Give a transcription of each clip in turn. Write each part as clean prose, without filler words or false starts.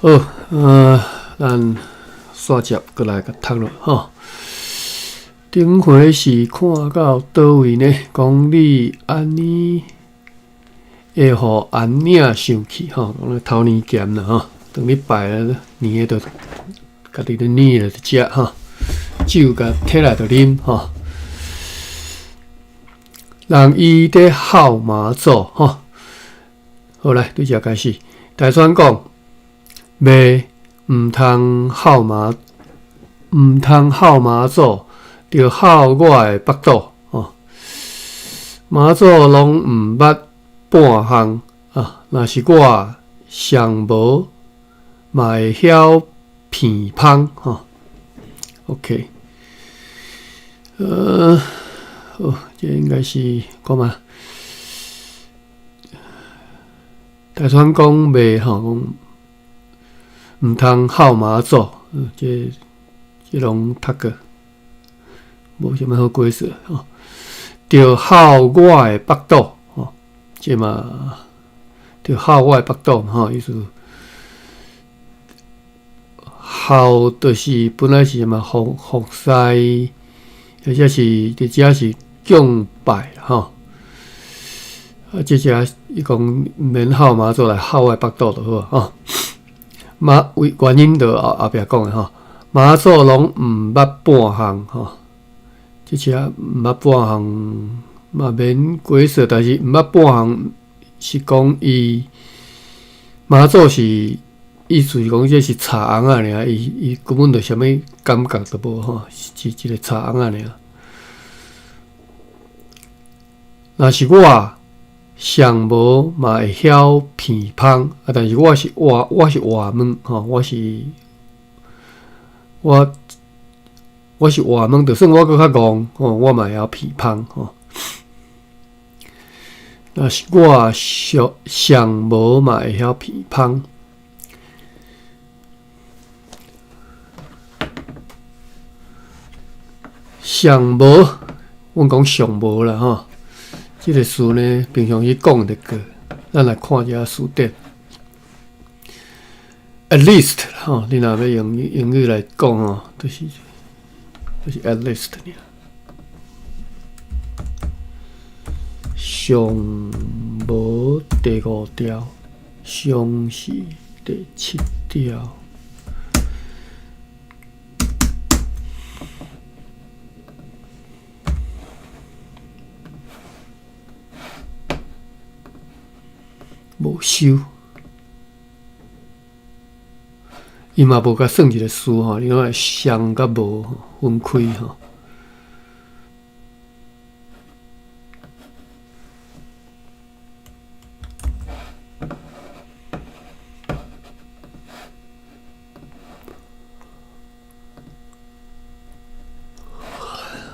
好，咱煞接過來共讀落吼。頂回是看到佗位呢？講你按呢會予安領生氣吼，講咧偷奶鹹啦吼，當你拜了奶的，就家己咧奶了就食吼，酒共提來就啉吼。人伊咧哭媽祖吼，好來對遮開始，大川講。袂，毋通哭媽，毋通哭媽祖，著哭我的腹肚吼。媽祖攏毋捌半項啊！若是我上無嘛會曉鼻芳吼。OK，好，這應該是講嘛？大川講袂吼，講。毋通哭媽祖，這攏讀過，無啥物好解釋吼。著哭我的腹肚吼，這嘛著哭我的腹肚吼，意思哭就是本來是啥物服服侍，或者是佇遮是敬拜吼。啊，這遮伊講毋免哭媽祖來哭我的腹肚就好吼。媽為原因就後後壁講的吼，媽祖攏毋捌半項吼，這車毋捌半項嘛免解釋，但是毋捌半項是講伊媽祖是意思是講這是賊翁仔爾，伊伊根本就啥物感覺都無吼，是一個賊翁仔爾。若是我。上無嘛會曉鼻芳啊，但是我是活，我是活物吼，我是我我是活物，就算我閣較戇吼，我嘛會曉鼻芳吼。若是我上上無嘛會曉鼻芳，上無，阮講上無啦吼。這個詞呢，平常時講得過，咱來看一下詞典。At least 吼，你若欲用英語來講吼，就是 at least 爾。上無第五條，上是第七條。無收，伊嘛無共算一个詞吼，你看上佮無分開吼。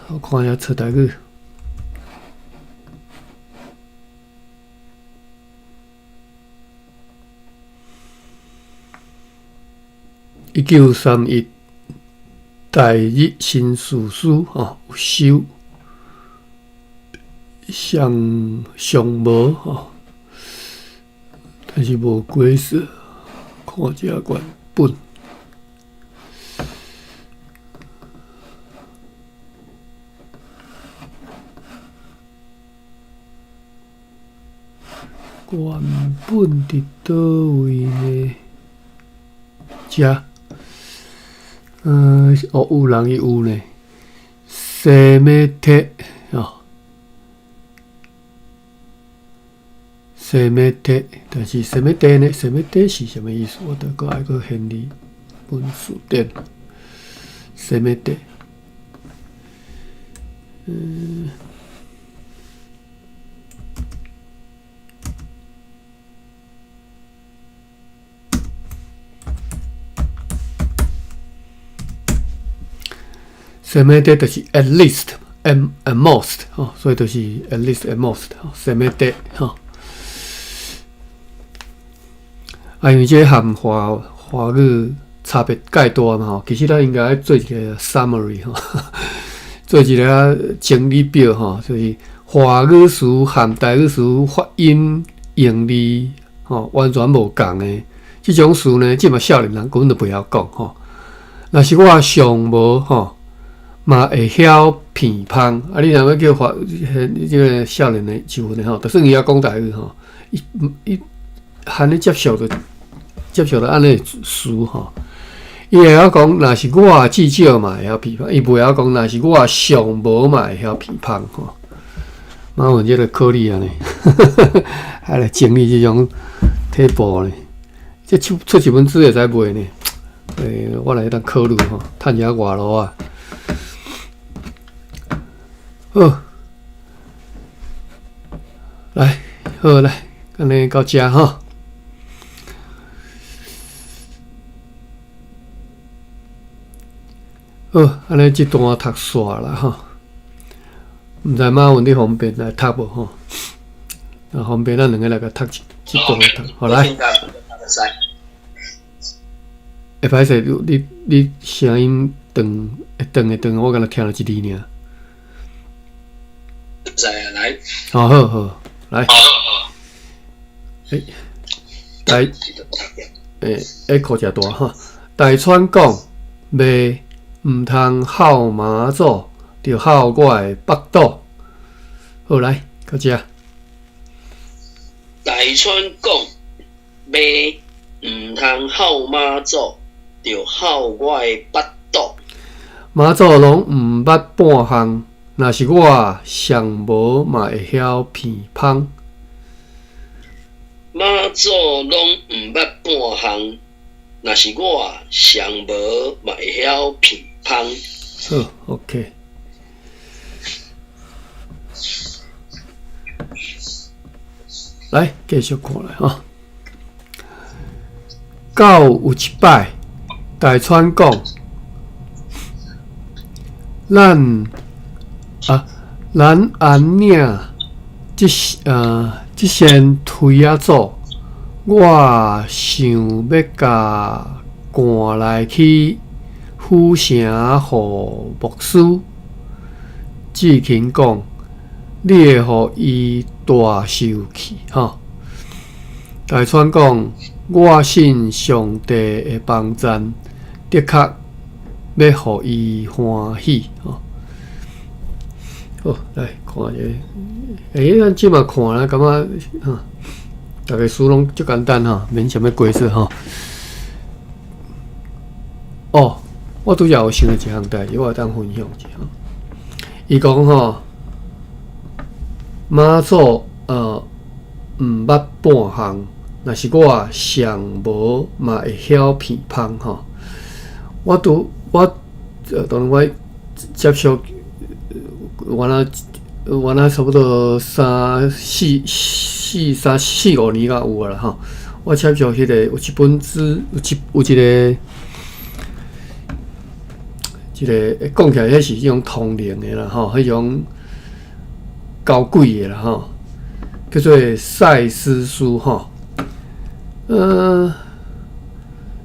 我看一下出台語。1931台日新事書吼有收上上無吼，但是無解釋，看這原本。原本佇佗位呢？遮，哦，有人伊有呢，せめて哦，せめて，但是せめて呢？せめて是啥物意思？我著閣愛閣翻字本辭典。せめて，嗯。せめて就是 at least and at most 吼，所以就是 at least at most 吼，せめて吼。啊，因為這和華華語差別介大嘛吼，其實咱應該做一個 summary 吼，做一個整理表吼，就是華語詞和台語詞發音用字吼完全無仝的，這種事呢，這嘛少年人根本就袂曉講吼。若是我上無吼，嘛會曉鼻芳。啊，你若欲叫發，這个少年的就呢吼，就算伊曉講台語吼，伊伊罕咧接受著接受著按呢事吼。伊會曉講，若是我至少嘛會曉鼻芳，伊袂曉講，若是我上無嘛會曉鼻芳吼。馬雲這个考慮按呢，還來整理這種 table 呢？這出出一本書會使賣呢？欸，我來當考慮吼，趁一下外路啊。好，來，好來，按呢到遮吼。好，按呢這段讀煞啦吼。毋知馬雲你方便來讀無吼？若方便，咱兩个來共讀這段讀，好來。會歹勢，你你聲音斷會斷會斷，我敢若聽著一字爾。知啊，來。好好好，來。欸，大，欸，echo 誠大吼。大川講，袂毋通哭媽祖，著哭我的腹肚。好，來，到遮。大川講，袂毋通哭媽祖，著哭我的腹肚。媽祖攏毋捌半項，若是我上無嘛會曉鼻芳。媽祖攏毋捌半項，若是我上無嘛會曉鼻芳。好，OK。來，繼續看來吼。到有一擺，大川講，咱啊，咱安嶺這這仙推仔祖，我想欲共趕來去府城予牧師。志勤講，你會予伊大受氣吼。大川講，我信上帝的幫贊，的確欲予伊歡喜吼。好，來看一下。欸，咱這馬看啦，感覺哈，逐个書攏足簡單吼，免啥物規則吼。哦，我拄才有想著一項代誌，我會當分享一下。伊講吼，媽祖毋捌半項，若是我上無嘛會曉鼻芳吼。我拄我當然我接觸，原來原來差不多三四四三四五年敢有啊啦吼。我接觸彼个有一本書，有一有一个一个講起來，彼是彼種通靈的啦吼，彼種交鬼的啦吼，叫做賽斯書吼。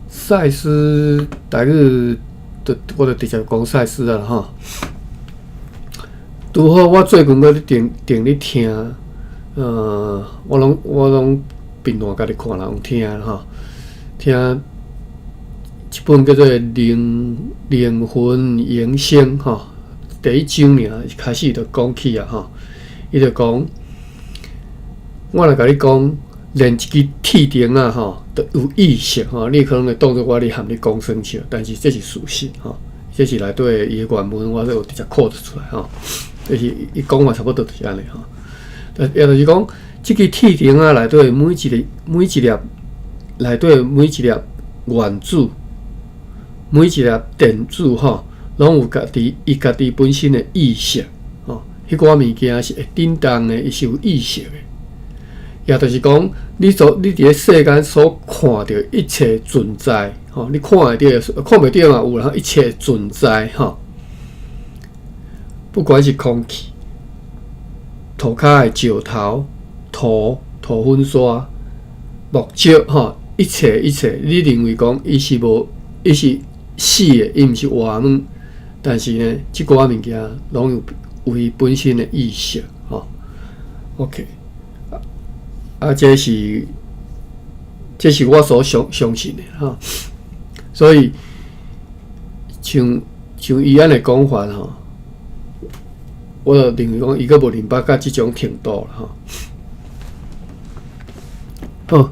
賽斯台語，就我就直接講賽斯啊吼。拄好我最近閣咧定定咧聽，我攏我攏平常家己看啦，用聽吼，聽一本叫做《靈靈魂永生》吼，第一章爾開始就講起啊吼，伊就講，我若共你講，連一支鐵釘仔吼，都有意識吼，你可能會當做我咧含你講耍笑，但是這是事實吼，這是內底伊的原文，我都有直接 quote 出來吼。就是伊講法差不多就是按呢吼，但也就是講，這支鐵釘仔內底每一个每一粒內底每一粒原子，每一粒電子吼，攏有家己伊家己本身的意識吼，彼寡物件是會振動的，伊是有意識的。也就是講，你所你佇咧世間所看著一切存在吼，你看會著，看袂著嘛有啦，一切存在吼。不管是空氣、塗跤的石頭、土、土粉沙、木石，吼，一切一切，你認為講伊是無，伊是死的，伊毋是活物，但是呢，這寡物件攏有有伊本身的意識，吼。OK，啊，這是這是我所相信的吼。所以像伊按呢講法吼，我就認為講伊閣無明白到這種程度啦吼。好，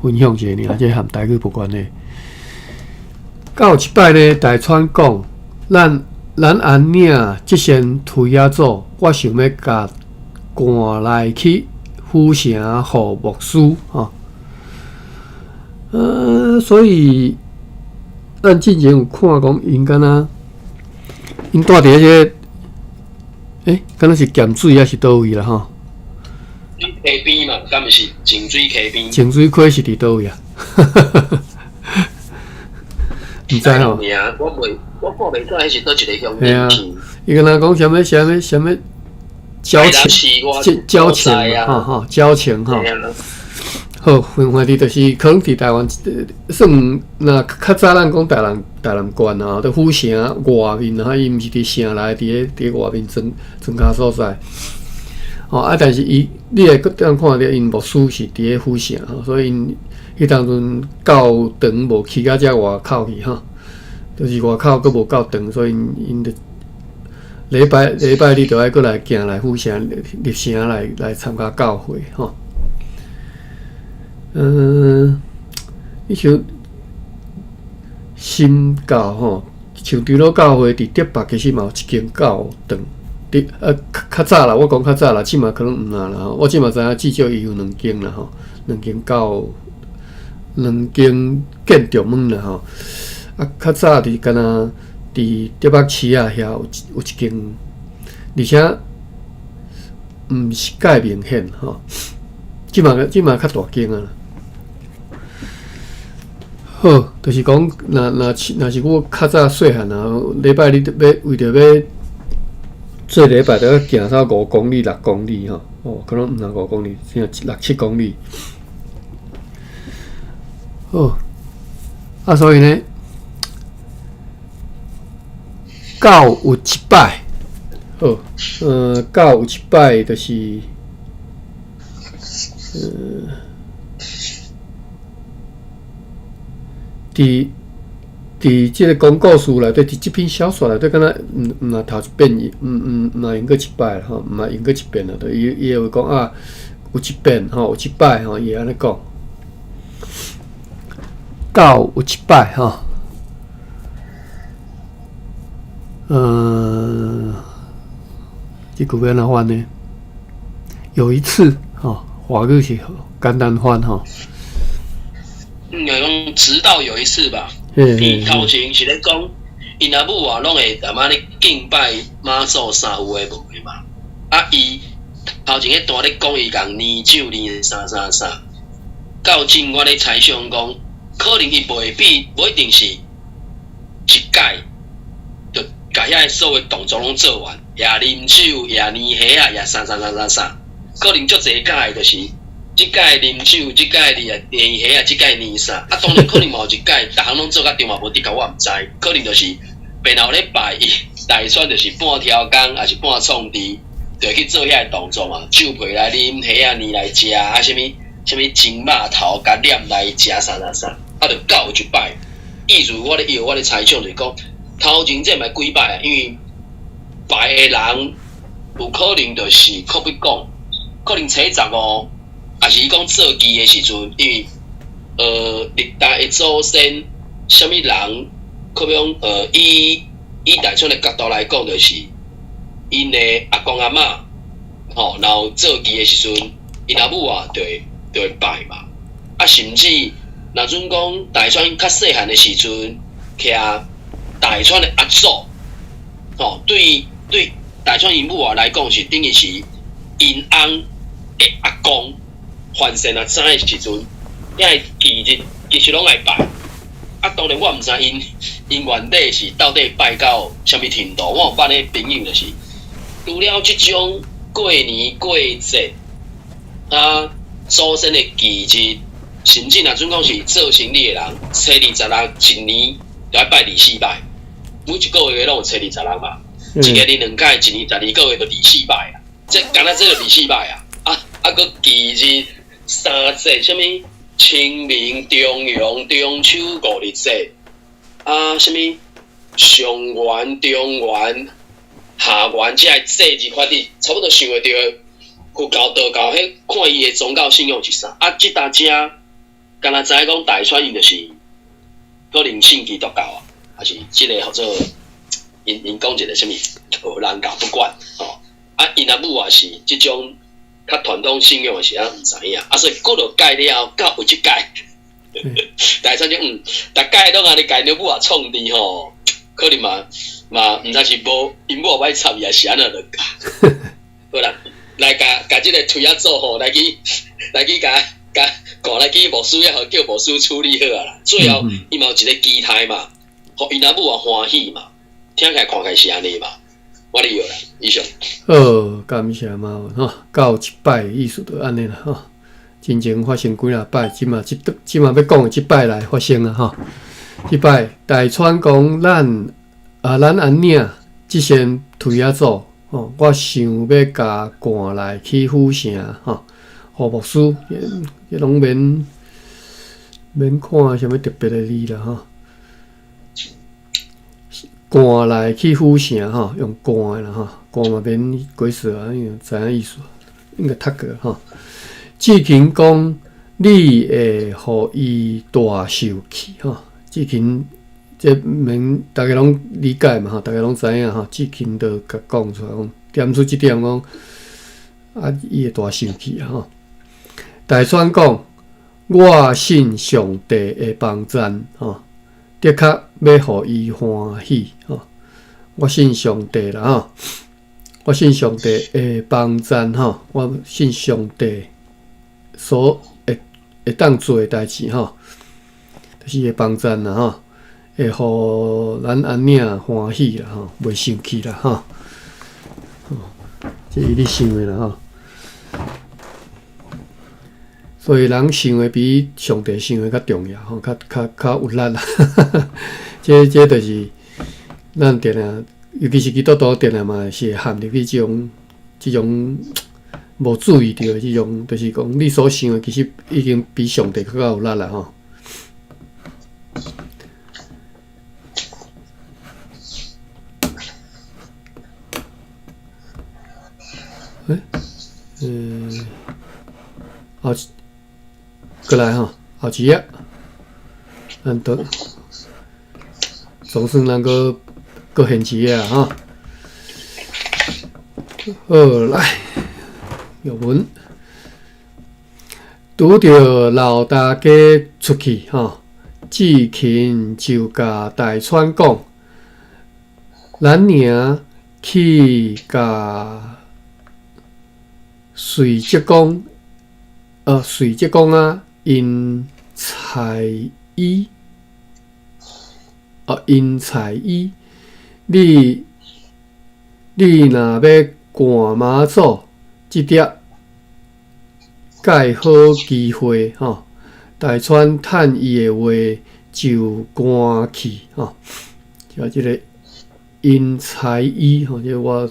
分享一下爾，這和台語無關係。到有一擺呢，大川講，咱阿領這仙推仔祖，我想欲共趕來去府城予牧師吼。所以咱之前有看講，𪜶敢若𪜶住佇彼個，敢若是鹹水抑是佗位啦吼？溪邊嘛，敢毋是淨水溪邊？淨水溪是佇佗位啊？毋知吼。我袂，我看袂出來彼是佗一個鄉鎮。啊，伊敢若講啥物啥物啥物交情，交情吼吼，交情吼。好，反正就是可能佇台灣，算若較早咱講台南縣啊，佇府城外面啊，伊毋是佇城內，佇咧外面莊跤所在。吼啊！但是伊，你會閣當看著𪜶牧師是佇咧府城吼，所以𪜶彼當陣教堂無起到遮外口去吼，就是外口閣無夠長，所以𪜶就禮拜禮拜你著愛閣來行來府城入城來參加教會吼。你像新教吼，像長老教會佇竹北其實嘛有一間教堂，佇較早啦，我講較早啦，這馬可能毋啊啦吼。我這馬知影至少伊有兩間啦吼，兩間教兩間建築物啦吼。啊，較早佇敢若佇竹北市仔遐有一間，而且毋是蓋明顯吼。這馬較大間啊。好，就是講，若是我較早細漢啊，禮拜日欲為著欲做禮拜，著愛行差5公里、6公里吼，哦，可能毋若五公里，只六七公里。好，啊，所以呢，到有一擺，好，到有一擺就是，佇這个講故事內底，佇這篇小說內底，敢若毋若頭一遍，毋若用過一擺吼，毋若用過一遍啊，就伊會講啊，有一遍吼，有一擺吼，伊會按呢講，到有一擺吼，這句欲按怎翻呢？有一次吼，華語是簡單翻吼。講直到有一次吧。伊頭前是咧講，𪜶阿母啊，攏會踮仔咧敬拜媽祖啥有的無的嘛。啊，伊頭前彼段咧講，伊共年酒年啥啥啥。到今我咧猜想講，可能伊未必無一定是一擺就共遐所有動作攏做完，也啉酒，也年蝦仔，也啥啥啥啥啥。可能足濟擺就是。這擺啉酒，這擺年蝦仔，這擺年啥？啊，當然可能嘛有一擺，逐項攏做甲對嘛無的確我毋知，可能就是便後禮拜伊大川就是半超工，抑是半創治，就會去做遐个動作嘛，酒皮來啉，蝦仔年來食，啊，啥物啥物蒸肉頭，共撿來食啥啥啥，啊，就到有一擺。意思我咧臆我咧猜想就是講，頭前這嘛幾擺啊，因為拜的人有可能就是可比講，可能初十五。抑是伊講做祭的時陣，因為歷代的祖先，啥物人，可比講以大川的角度來講，就是𪜶的阿公阿嬤，吼，然後做祭的時陣，𪜶阿母啊，就會拜嘛。啊，甚至若準講大川較細漢的時陣，徛大川的阿祖，吼，對大川𪜶母啊來講，是等於是𪜶翁的阿公。凡是若知的時陣，遐個忌日其實攏愛拜。啊，當然我毋知𪜶原底是到底拜到啥物程度。我有捌个朋友就是，除了這種過年過節啊，祖先的忌日，甚至若準講是做生理的人，初26一年就愛拜24擺，每一個月攏有初26嘛，一个年兩擺，一年12個月就24擺啊。這敢若這個24擺啊，啊，閣忌日。三節，啥物清明、重陽、中秋五日节，啊，啥物上元、中元、下元，這个节日，反正差不多想會著佛教、道教，彼看伊的宗教信仰是啥？啊，這搭遮，敢若知影講大川𪜶就是可能信基督教啊，還是這个號做𪜶𪜶講一个啥物無人教不管吼。啊，𪜶阿母也是這種較傳統信仰的時陣，毋知影，啊，所以過落屆了後，到有一屆，大川就逐屆攏按呢共𪜶母也創治吼，可能嘛嘛毋知是無𪜶母也歹插伊，抑是按怎就教。好啦，來共共這个推仔祖吼，來去來去共共趕來去牧師遐，予叫牧師處理好啊啦。最後伊嘛有一个期待嘛，予𪜶阿母也歡喜嘛，聽起來看起來是按呢嘛。我哩有啦，以上。好，感謝嘛吼，到一擺意思就按呢啦吼。真前發生幾若擺，這馬這這馬欲講的這擺來發生啊吼。這擺大川講咱啊，咱阿領這先推仔祖吼，我想欲共趕來去府城吼，予牧師，這攏免免看啥物特別的字啦吼。趕來去府城吼，用趕的啦吼，趕嘛免解釋啊，因為知影意思，應該讀過吼。志勤講，你會予伊大受氣吼。志勤這免逐家攏理解嘛吼，逐家攏知影吼。志勤就共講出來講，點出這點講，啊，伊會大生氣啊吼。大川講，我信上帝會幫贊吼。的確欲予伊歡喜吼，我信上帝啦吼，我信上帝會幫贊吼，我信上帝所會會當做的代誌吼，就是會幫贊啦吼，會予咱阿領歡喜啦吼，袂生氣啦吼，這伊咧想的啦吼。所以人想的比上帝想的較重要吼，較較較有力啦。這這就是咱定定，尤其是基督徒定定嘛是會陷入去這種這種無注意著的這種，就是講你所想的其實已經比上帝閣較有力啦吼。欸，後過來吼，後一頁，咱都總算咱閣閣現一頁啊吼。好，來，玉文，拄著老大家出去吼，志勤就共大川講，咱娘去共瑞浙公，瑞浙公啊，𪜶菜伊，哦，𪜶菜伊，你你若欲趕媽祖這碟，蓋好機會吼，大川趁伊的話就趕去吼，就這个𪜶菜伊吼，這个我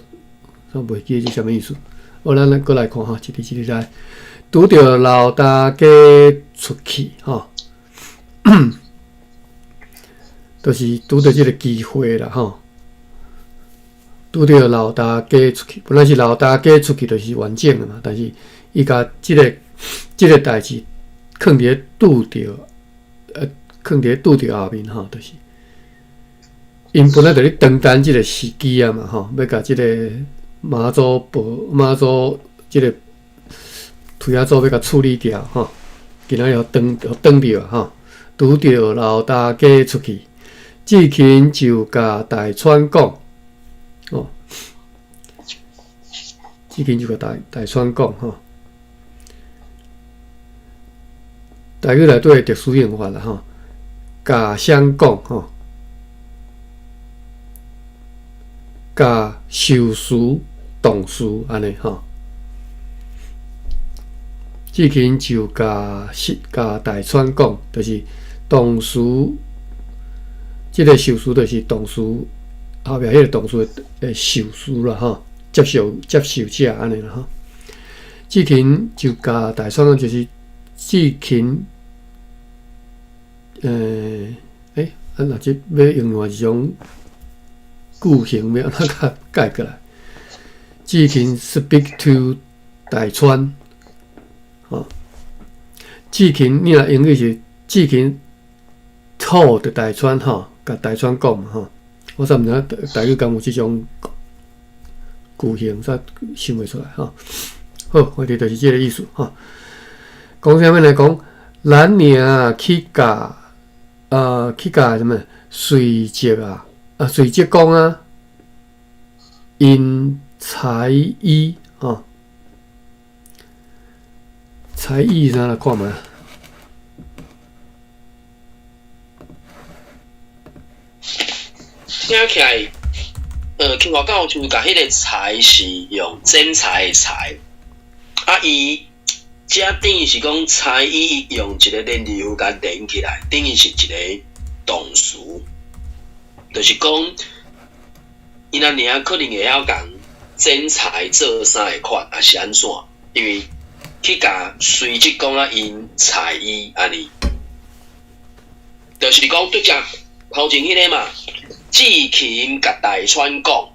煞袂記得這啥物意思。好，咱來閣來看吼，一字一字來。拄著老大家出去吼，就是拄著這个機會啦吼。拄著老大家出去，本來是老大家出去就是完整的嘛，但是伊共這个這个代誌囥佇咧拄著，囥佇咧拄著後面吼，就是𪜶本來就咧等等這个時機啊嘛吼，欲共這个媽祖婆媽祖這个推仔祖欲共處理掉吼，今仔日予擋予擋著啊吼，拄著老大家出去，志勤就共大川講，哦，志勤就共大大川講吼，台語內底的特殊用法啦吼，共誰講吼，共受詞動詞按呢吼。志勤就共是共大川講，就是動詞，這个受詞就是動詞後壁彼个動詞的受詞啦吼，接受接受者按呢啦吼。志勤就共大川講，就是志勤欸，啊，若這欲用另外一種句型，欲按怎共改過來？志勤 speak to 大川，吼，志勤你若英語是志勤 told 大川吼，共大川講嘛吼。我煞毋知影台語敢有這種句型，煞想袂出來吼。好，我哋就是這个意思吼。講啥物來講？咱爾去共去共啥物隨捷啊？啊，隨捷公啊，𪜶裁衣吼，裁衣啥來看覓？聽起來，慶華教授共彼个裁是用剪裁的裁，啊，伊這等於是講裁衣用一个連字符共連起來，等於是一个動詞，就是講，𪜶阿娘可能會曉共剪裁做衫的款，抑是按怎？因為去共隨即講啊，𪜶裁衣按呢，就是講對只頭前彼个嘛。志勤共大川講，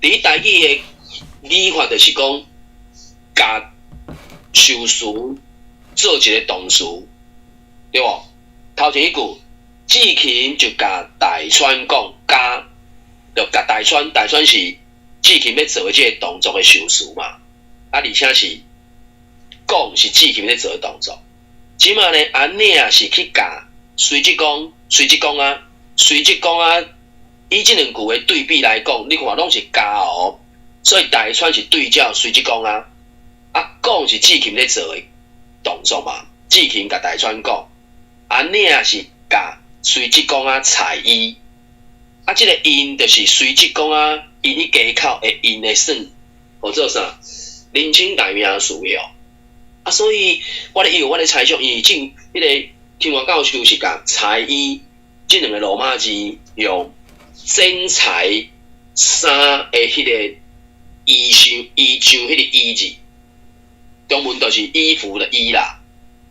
佇台語的語法就是講，共修辭做一个動詞，對無？頭前彼句，志勤就共大川講，共就共大川，大川是志勤欲做的這个動作的修辭嘛。啊，而且是講是志勤咧做的動作。這馬呢，阿領是去共隨即講，隨即講啊，隨即講啊。以這兩句的對比來講，你看攏是加哦，所以大川是對照隨即講啊，啊講是志勤咧做的動作嘛，志勤共大川講，阿領是共隨即講啊裁衣，啊這个𪜶就是隨即講啊，𪜶去家口的𪜶的算，號做啥？人稱代名詞哦，啊所以我咧以為我咧猜想，因為正彼个天華教授是共裁衣這兩个羅馬字用。剪裁衫的彼个衣裳，衣裳彼个衣字，中文就是衣服的衣啦。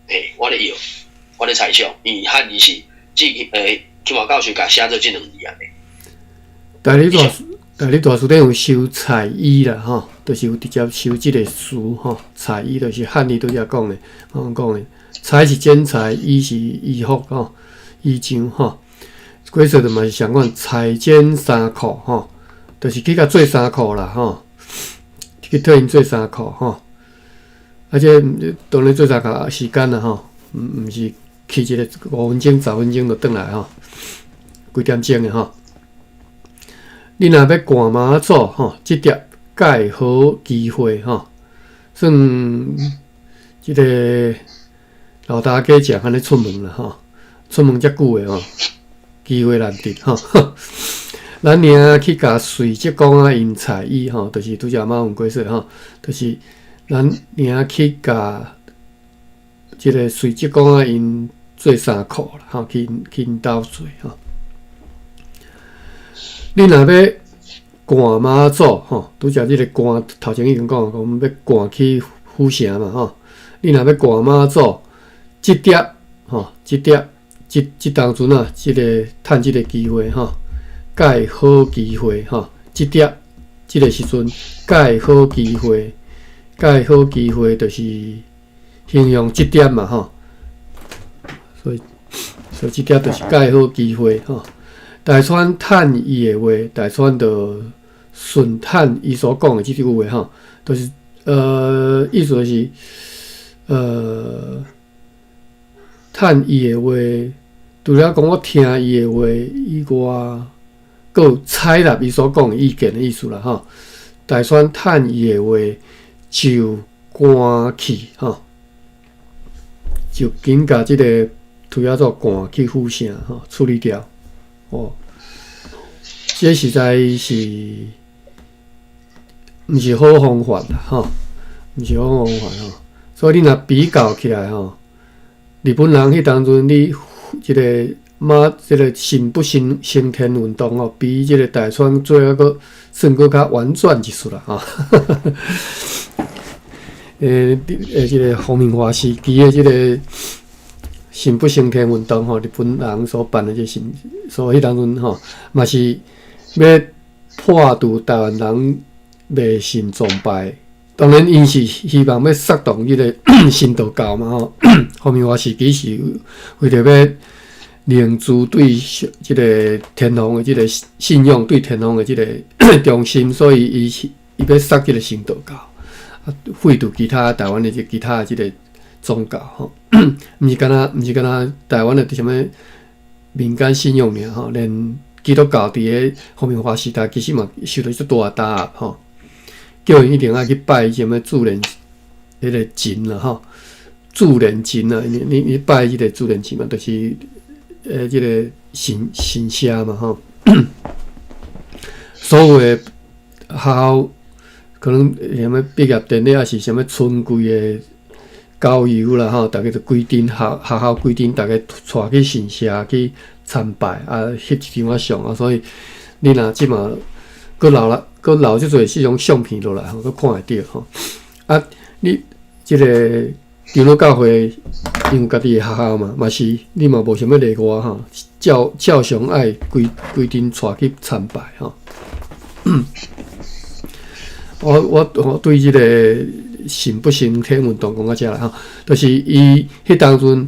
嘿，我咧用，我咧猜想，因為漢字是這慶華教授共寫做這兩字按呢。台語大台語大辭典有收裁衣啦，吼，就是有直接收這个詞吼，裁衣就是漢語拄才講的，我講的，裁是剪裁，衣是衣服吼，衣裳吼。解說就嘛是相款，裁剪衫褲吼，就是去共做衫褲啦吼，去替𪜶做衫褲吼。啊，這當然做衫褲時間啦吼，毋是去一个5分鐘、10分鐘就轉來吼，幾點鐘的吼。你若欲趕媽祖吼，這碟蓋好機會吼，算這个老大家食按呢出門啦吼，出門遮久的吼。機會難得吼，咱爾去共隨則講啊，𪜶裁衣吼，就是拄才馬雲解說吼，就是咱爾去共這个隨則講啊，𪜶做衫褲啦，吼，去去𪜶兜做吼。你若欲趕媽祖吼，拄才這个趕頭前已經講，講欲趕去府城嘛吼。你若欲趕媽祖，這碟吼，這碟。這這當陣啊，這个趁這个機會吼，蓋好機會吼，這碟這个時陣蓋好機會，蓋好機會就是形容這點嘛吼，所以所以這碟就是蓋好機會吼。大川趁伊的話，大川就順趁伊所講的這句話吼，就是意思就是趁伊的話。除了講我聽伊的話以外，閣有採納伊所講的意見的意思啦吼。大川趁伊的話就趕去吼，就緊共這个推仔祖趕去府城吼處理掉。哦，這實在是毋是好方法啦吼，毋是好方法吼。所以你若比較起來吼，日本人彼當陣你。這个媽，這个神不升升天運動哦，比這个大川做抑閣算閣較婉轉一絲啦吼。這个皇民化時期的這个神不升天運動吼，日本人所辦的這神，所以彼當陣吼，嘛是欲破除台灣人迷信崇拜。當然，𪜶是希望欲煽動彼个神道教嘛吼。皇民化時期是為著欲凝聚對這个天皇的這个信仰，對天皇的這个忠心，所以伊是伊欲殺這个神道教，啊，廢除其他台灣的這其他的這个宗教吼，毋是干焦台灣的啥物民間信仰爾吼，連基督教佇个皇民化時代其實嘛受著足大的打壓吼，叫𪜶一定愛去拜啥物自然彼个神啦吼，自然神啊，你拜這个自然神嘛，就是這个神社嘛吼，所有的學校可能啥物畢業典禮，抑是啥物春季的郊遊啦吼，逐家就規定學校規定，逐家帶去神社去參拜啊，翕一張仔相啊，所以你若這馬閣留啦，閣留遮濟這種相片落來吼，閣看會著吼。啊，你這个長老教會𪜶有家己的學校嘛，嘛是你嘛無啥物例外吼，照常愛規定帶去參拜吼。我對這个神不升天運動講到遮啦吼，就是伊彼當陣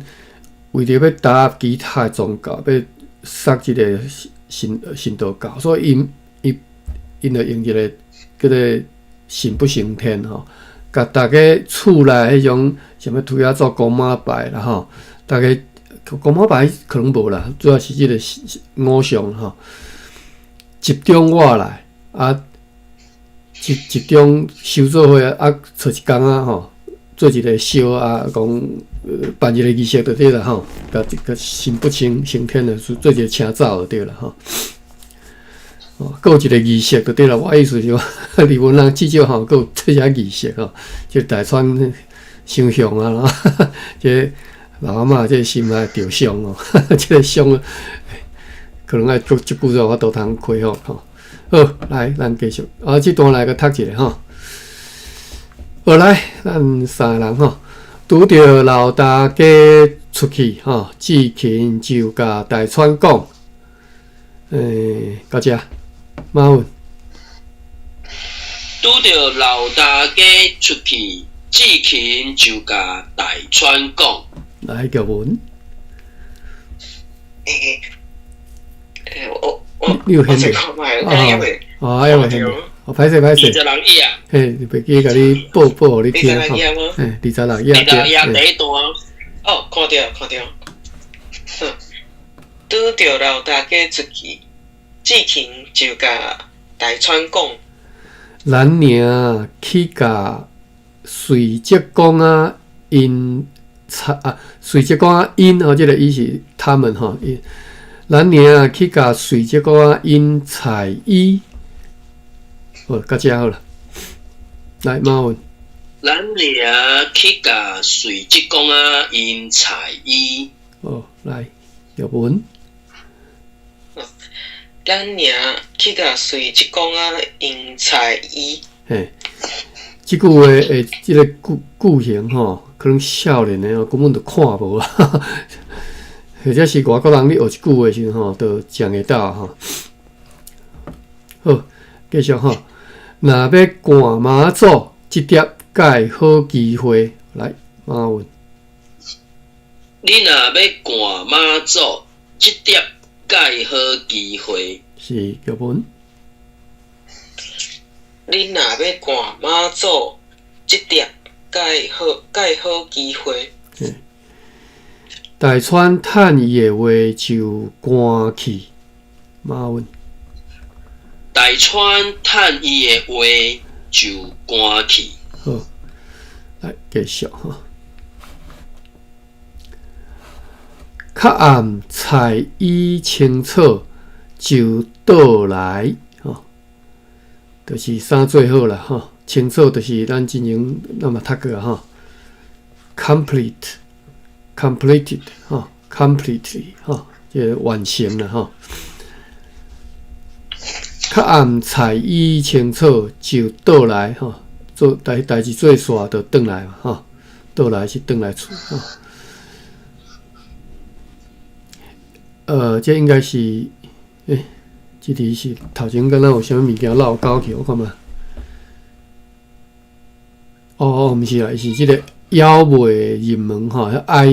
為著欲打壓其他的宗教，欲殺這个神道教，所以𪜶就用一个叫做神不升天吼，共逐家厝內彼種啥物推仔祖公媽拜啦吼，逐家公媽拜可能無啦，主要是這个偶像吼，集中倚來啊。集中收做伙啊，揣一工仔吼，做一个燒啊，講辦一个儀式就對啦吼，共這个神不升天的，做一个請走就對啦吼。哦，閣有一个儀式就對啦。我意思是講，日本人至少吼，閣有這隻儀式吼，就大川相向啊，這老阿嬤這心內著傷哦，這个傷可能愛閣足久才有法度通恢復吼。好，來，咱繼續。啊，這段來閣讀一下吼。好，來，咱三个人吼，拄著老大家出去吼，志勤就共大川講，到遮，馬文。拄著老大家出去，志勤就共大川講。來，玉文。欸，我你有現我看覓，因為哦，還未現，哦，歹勢歹勢。26頁啊。嘿，袂記共你報報予你聽吼。嘿，26頁。26頁第一段。哦，看著看著。好，拄著老大家出去，志勤就共大川講。咱爾去共瑞澤公仔𪜶菜啊，瑞澤公仔𪜶吼，這个伊是他們吼。咱爾去共瑞澤公仔𪜶菜醫，好，到遮好啦。來，馬文。咱爾去共瑞澤公仔𪜶菜醫。哦，來，玉文。咱爾去共瑞澤公仔𪜶菜醫。嘿，這句話的這个句型吼，可能少年的哦，根本就看無啊。或者是外國人，你學一句話時陣吼，就講會到吼。好，繼續吼。若欲趕媽祖，這碟蓋好機會。來，馬文。你若欲趕媽祖，這碟蓋好機會。是玉文。你若欲趕媽祖，這碟蓋好機會。大川趁伊的話就趕去。馬文。大川趁伊的話就趕去。好，來繼續吼。較暗菜已清楚就倒來，吼，就是衫做好啦，吼，清楚就是咱之前咱嘛讀過啊，吼，complete。completed 吼，completely 吼，這个完成啦吼。較暗菜已清楚就倒來吼，做代誌做煞就轉來嘛吼，倒來是轉來厝吼。這應該是，欸，這題是頭前敢若有啥物物件落溝去，我看覓。哦哦，毋是啦，伊是這個猶未入門吼，遐哀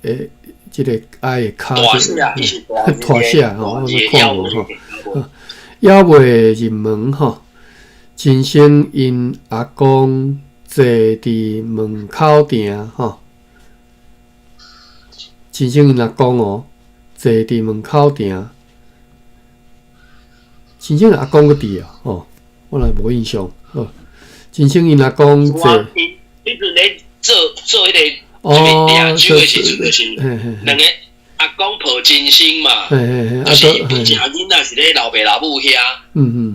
的這個哀的跤，大寫，伊是大寫吼，我看無吼。猶未入門吼，真生𪜶阿公坐佇門口埕吼，真生𪜶阿公哦，坐佇門口埕，真生阿公閣佇啊，吼，我若無印象，吼，真生𪜶阿公坐。彼陣咧做做彼個，哦，掠酒的時陣就是兩個阿公抱真生嘛，就是不正囡仔是咧老爸老母遐，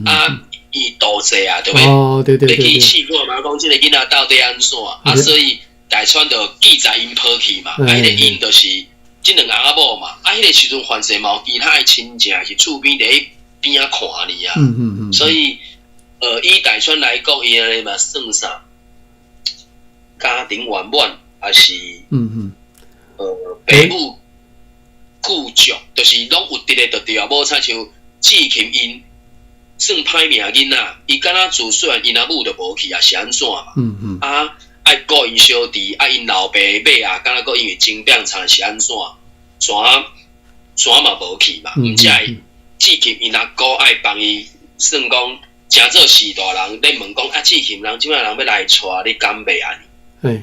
啊，伊渡濟啊，對袂？哦，對對對。欲去試看嘛，講這個囡仔到底按怎？啊，所以大川就記載𪜶抱去嘛，啊，彼個𪜶就是這兩翁仔某嘛，啊，彼個時陣凡世嘛有其他的親戚是厝邊佇彼邊仔看呢啊，所以，以大川來講，伊按呢嘛算啥？家庭圓滿，抑是爸母具足，就是攏有佇咧，就對啊。無親像志琴𪜶算歹命囡仔，伊敢若自細漢𪜶阿母就無去，抑是按怎嘛？啊，愛顧𪜶小弟，啊，𪜶老爸尾啊，敢若閣因為精病殘是按怎？怎怎嘛無去嘛？毋才會志琴𪜶阿姑愛幫伊算講，誠做序大人咧問講啊，志琴人這擺人欲來娶，你敢袂按呢？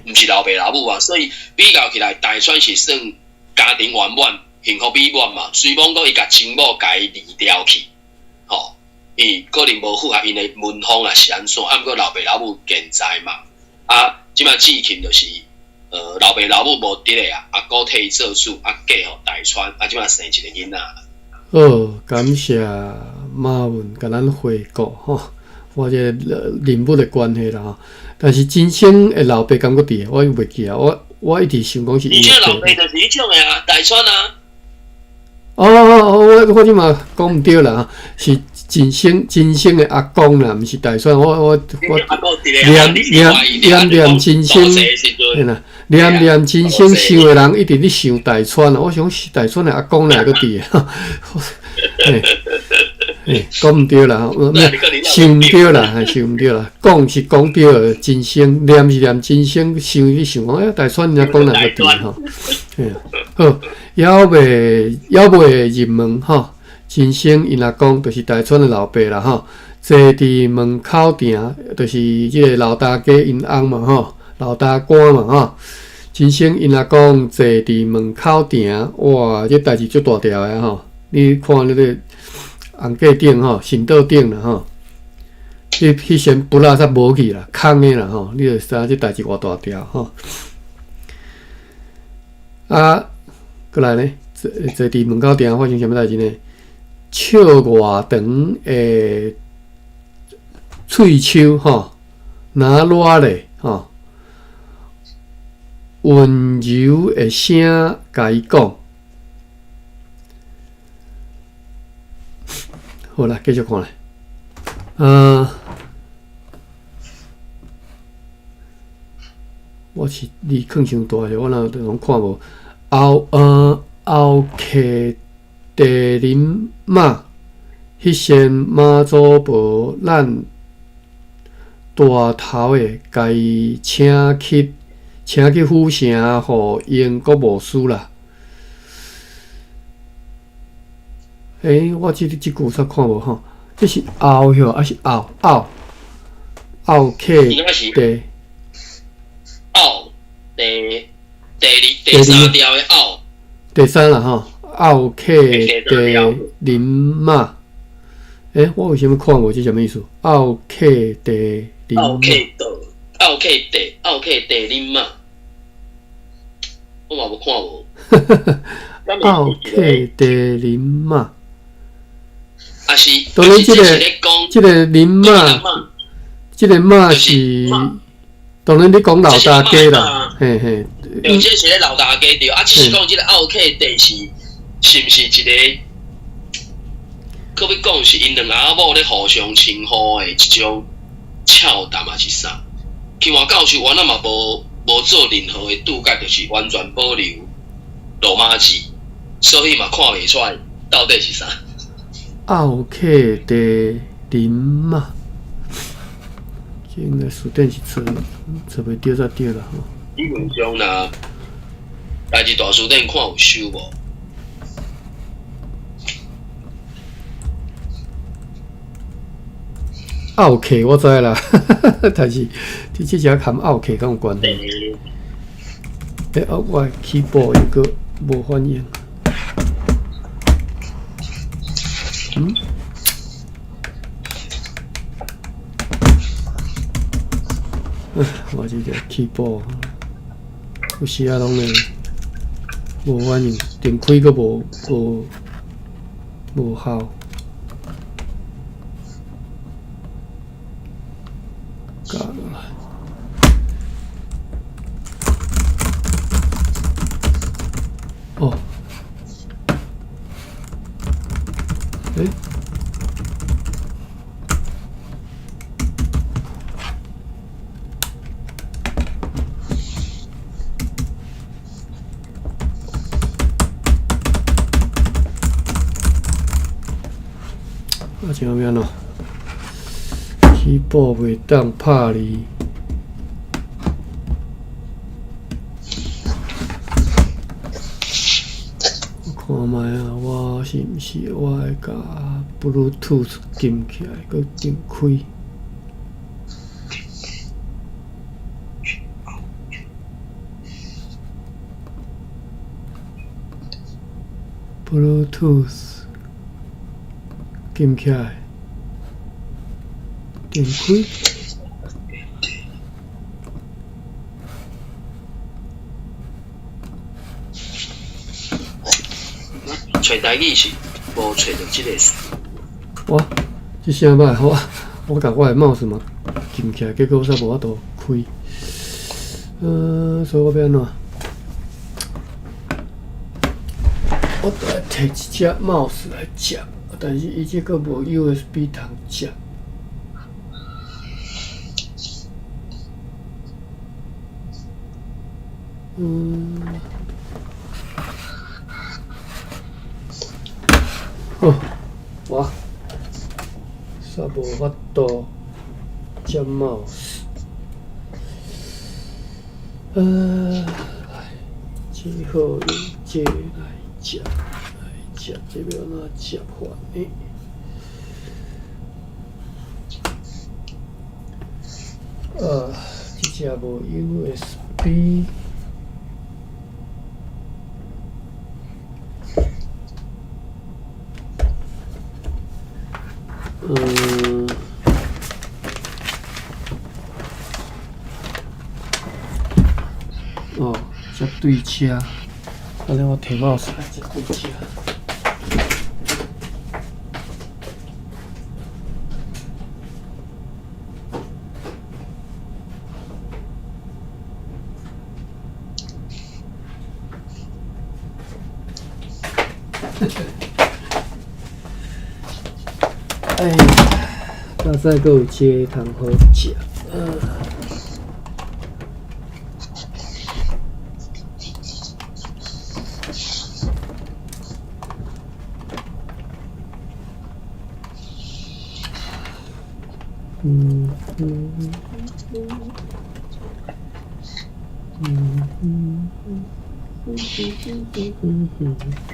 毋是老爸老母啊，所以比較起來，大川是算家庭圓滿、幸福美滿嘛。雖罔講伊共情某共伊離掉去，吼，伊可能無符合𪜶的門風啊，是按怎？啊，毋過老爸老母健在嘛。啊，這擺志琴就是，老爸老母無佇咧啊，阿姑替伊做主，啊嫁予大川，啊，這擺生一个囡仔。好，感謝馬文共咱回顧吼，我這個人物的關係啦吼。但是真生的老爸敢閣佇？我袂記啊，我一直想講是。伊這老爸就是彼種的啊，大川啊。哦哦哦，我這嘛講毋對啦，是真生真生的阿公啦，毋是大川。我念念念念真生，嘿啦，念念真生想的人一直咧想大川啊，我想是大川的阿公哪會閣佇？嘿。欸，講毋對啦，想毋對啦，想毋對啦。講是講對，真生念是念真生，想你想講，欸，大川阿公哪會佇吼？嘿，好，猶未入門吼，真生𪜶阿公就是大川的老爸啦吼，坐佇門口埕，就是這個老大家𪜶翁嘛吼，老大官嘛吼。真生𪜶阿公坐佇門口埕，哇，這代誌足大條的吼，你看那個。紅架頂吼，神桌頂啦吼，彼仙不垃圾無去啦，空的啦吼，你就知影這代誌偌大條吼。啊，閣來呢？坐坐佇門口埕發生啥物代誌呢？笑偌長的喙鬚吼，若熱咧吼，溫柔的聲共伊講。好啦，繼續看咧。我是字囥傷大隻，我若攏看無。後客地啉媽，彼仙媽祖婆，咱大頭的，共伊請去府城，予英國牧師啦。欸，我這這句煞看無吼，這是後許抑是後後後客地？後第第二第三條的後。第三啦吼，後客地林媽。欸，我為啥物看無？這啥物意思？後客地林。後客地，後客地，後客地林媽。我嘛無看無。後客地林媽。啊是，當然這個這個林媽，這個媽是，當然你講老大家啦，嘿嘿。對，這是咧老大家對，啊，只是講這個後客地是，是毋是一個，閣欲講是𪜶兩翁仔某咧互相稱呼的一種俏談抑是啥？金華教授原來嘛無做任何的注解，就是完全保留羅馬字。所以嘛看袂出來到底是啥。奧克地林嘛，這應該辭典是揣揣袂著才對啦吼。理論上若台字大辭典看有收無？奧客我知啦，但是你這隻含奧客敢有關係？欸，啊，我的 keyboard 又閣無反應。嗯？唉，我這個 keyboard 有時仔攏會無反應，電開閣無無無效。加落來。哦。欸？啊，這欲按怎？keyboard 袂當拍字。我看覓啊，我是毋是我愛共 Bluetooth 撳起來，閣重開？Bluetooth 撳起來，重開。揣台語是無揣著這个詞。我這聲歹，我我共我的 mouse 嘛撳起來，結果我煞無法度開。所以我欲按怎？我著愛提一隻 mouse 來接，但是伊這閣無 USB 通接。嗯。好，我煞無法度接 mouse。只好用這來接，來接，這欲按怎接法呢？這隻無 USB。嗯。哦，接對車，按呢我提 mouse 來接對車。哎，剛才閣有這個通好食。嗯嗯嗯嗯嗯嗯嗯嗯嗯。